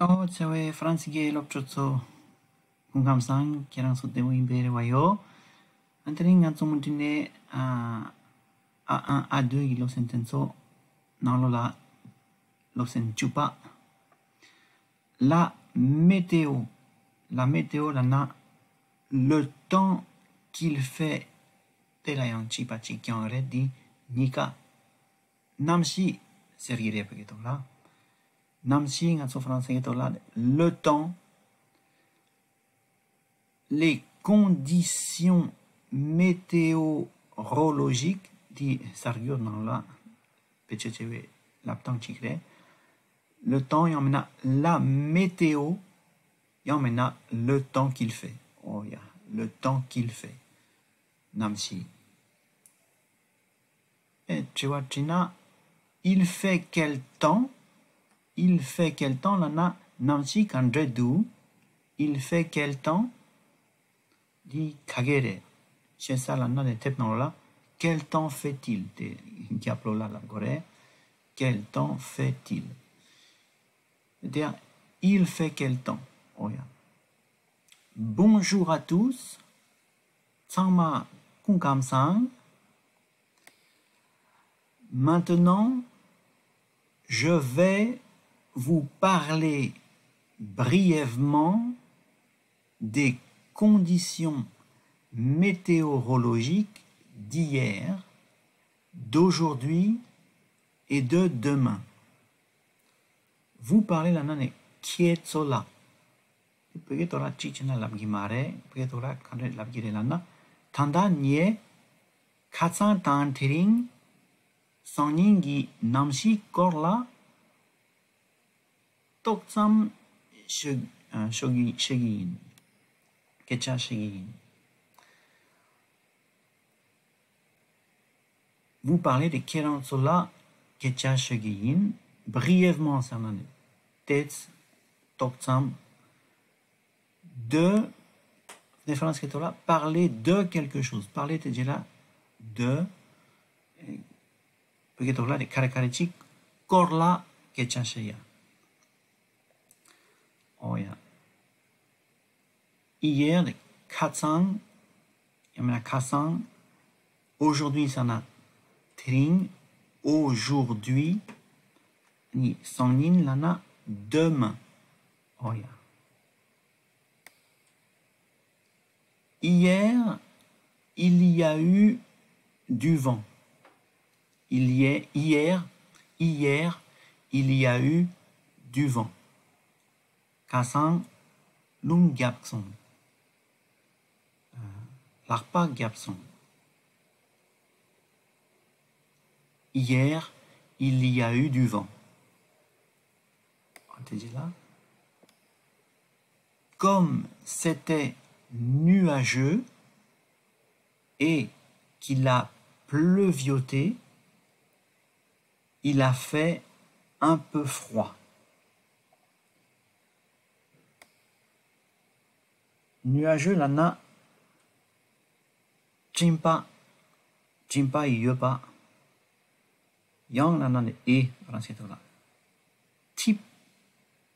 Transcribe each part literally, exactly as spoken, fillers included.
ཨོ། ཆེ་བའི་ཧྥ་རན་སི་གི་སློབ་ཕྲུག་ཚོ། སྐུ་ཁམས་བཟང་། ཁྱེད་རང་ཚོ་བདེ་པོ་ཡིན་པའི་རེ་བ་ཡོད། ཨ། དེ་རིང་ང་ཚོ་མུ་མཐུད་ནས། ཨ་ཨ་ཨ་འདུ་གི་སློབ་ཚན་དེ་ཚོ་ནང་ལོགས་ལ། སློབ་ཚན་བཅུ་པ། La météo. La météo ལབ་ན་le temps qu'il fait. དེ་ལ་ཡང་གཅིག་པ་གཅིག་རྐྱང་རེད། འདི་གཉིས་ཀ་གནམ་གཤིས་ཟེར་གྱི་རེད། བོད་སྐད་ཐོག་ལ། གནམ་གཤིས། ང་ཚོ་ཧྥ་རན་སི་སྐད་ཐོག་ལ་le temps. Les conditions météorologiques. འདི་གསར་འགྱུར་ནང་ལ་བེད་སྤྱོད་བྱས་པའི་ལབ་སྟངས་གཅིག་རེད། Le temps ཡང་མིན་ན་la météo, ཡང་མིན་ན་le temps qu'il fait. ཨོ་ཡ། Le temps qu'il fait. གནམ་གཤིས། ཨེ། དྲི་བ་དྲིས་ན། Il fait quel temps? Il fait quel temps ལབ་ན་གནམ་གཤིས་ག་འདྲ་འདུག? Il fait quel temps? འདི་ག་གེ་རེད། ཤེས་ས་ལ་ན་ནས་དེབ་ནང་ལ། Quel temps fait-il? དེ་རྒྱབ་ལོགས་ལ་ལབ་དགོས་རེད། Quel temps fait-il? དེ་ཡང་il fait quel temps? ཨོ་ཡ། Bonjour à tous. ཚང་མ་སྐུ་ཁམས་བཟང་། Maintenant, je vais vous parler brièvement des conditions météorologiques d'hier, d'aujourd'hui et de demain. Vous parler ལབ་ན་ནི་ཁྱེད་ཚོ་ལ། བོད་སྐད་ཐོག་ལ་གཅིག་བྱས་ན་ལབ་གི་མ་རེད། བོད་སྐད་ཐོག་ལ་ག་འདྲ་ལབ་གི་རེད་ལབ་ན། ད་ལྟ་ངས་ཁ་སང་དང་དེ་རིང་སང་ཉིན་གྱི་གནམ་གཤིས་སྐོར་ལ་ཏོག་ཙམ་ཤོད། ཨ། ཤོད་ཀྱི། བཤད་ཀྱི་ཡིན། སྐད་ཆ་བཤད་ཀྱི་ཡིན། Vous parler དེ་ཁྱེད་རང་ཚོ་ལ་སྐད་ཆ་ཤོད་ཀྱི་ཡིན། Brièvement ཟེར་ན་ནི་ཏོག་ཙམ། De. ཧྥ་རན་སི་སྐད་ཐོག་ལ་parler de quelque chose. Parler དེ་རྗེས་ལ་de. བོད་སྐད་ཐོག་ལ་དེ་ག་རེ་ག་རེ་ཅིག་སྐོར་ལ་སྐད་ཆ་བཤད་ཡ། ཨོ་ཡ། Hier དེ་ཁ་སང་། ཡང་མིན་ན་ཁ་སང་། Aujourd'hui ཟེར་ན་དེ་རིང་། Aujourd'hui. ནི་སང་ཉིན་ལབ་ན་demain. ཨོ་ཡ། Hier, il y a eu du vent. Il y a, hier, hier, il y a eu du vent. ཁ་སང་རླུང་བརྒྱབ་སོང་། ལྷགས་པ་བརྒྱབ་སོང་། Hier, il y a eu du vent. དེ་རྗེས་ལ། Comme c'était nuageux et qu'il a pluvioté, il a fait un peu froid. Nuageux ལབ་ན་སྤྲིན་པ། སྤྲིན་པ་ཡོད་པ། ཡང་ལབ་ན་ནི་ཨེ། ཧྥ་རན་སི་ཐོག་ལ་འཐིབས།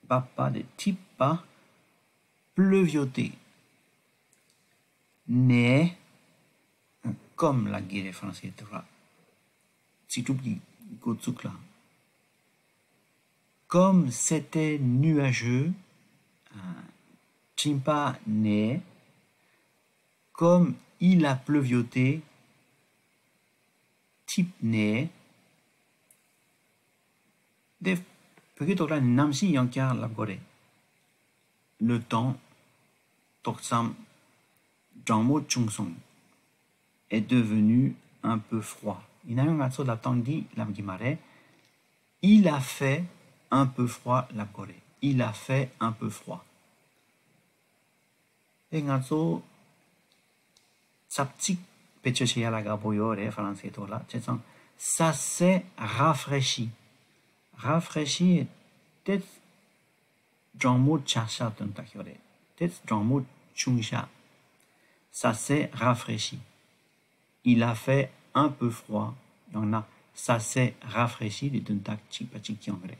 འབབ་པ་དེ་འཐིབས་པ། Pluvioté. ནས། Comme ལབ་གི་རེད། ཧྥ་རན་སི་ཐོག་ལ་ཚིག་གྲུབ་ཀྱི་འགོ་བཙུགས་ལ། Comme c'était nuageux. ཨ། སྤྲིན་པ་ནས། Comme il a pluvioté. འཐིབས་ནས། དེ་བོད་སྐད་ཐོག་ལ་གནམ་གཤིས་ཡང་བསྐྱར་ལབ་དགོས་རེད། Le temps. ཏོག་ཙམ་གྲང་མོ་བྱུང་སོང་། Est devenu un peu froid. ཡིན་ན་ཡང་ང་ཚོ་ལབ་སྟངས་འདི་ལབ་གི་མ་རེད། Il a fait un peu froid ལབ་དགོས་རེད། Il a fait un peu froid. དེ་ང་ཚོ་ཚབ་ཚིག་བེད་སྤྱོད་བྱེད་ཡ་ལ་དགའ་པོ་ཡོད་རེད། ཧྥ་རན་སིའི་ཐོག་ལ། བྱས་ཙང་། Ça s'est rafraîchi. Rafraîchi དེ་གྲང་མོ་ཆགས་ཤག་དོན་དག་ཡོད་རེད། དེ་གྲང་མོ་བྱུང་ཤག Ça s'est rafraîchi. Il a fait un peu froid. ཡང་ན། Ça s'est rafraîchi དེ་དོན་དག་གཅིག་པ་གཅིག་རྐྱང་རེད།